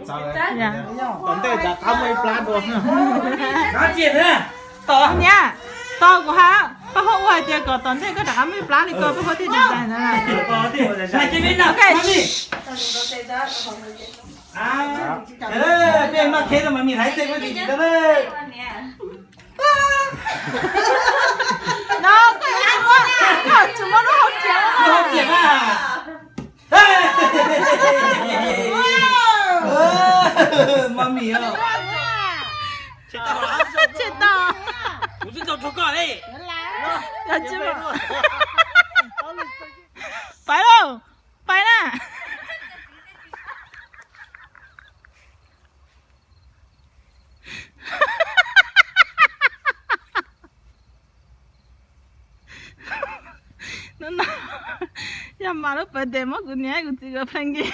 Tom ntej rov qab muaj ib plab dua. Niam, tos kuv hais, koj ho ua hais tias kom tom ntej koj rov qab muaj ib plab li ko koj ho thiaj design na. Peb noj kheb mas mis hlais tej koj tsis tsis tau. No, koj tsis muab lub hau riam. Lub hau riam a. Mami os. Tshem tau. Kuv twb tau rau koj li. Pais lauj, pais na. No no, yog mas lub pawv tes muab kuv niam kuv txiv kov pheej nkig.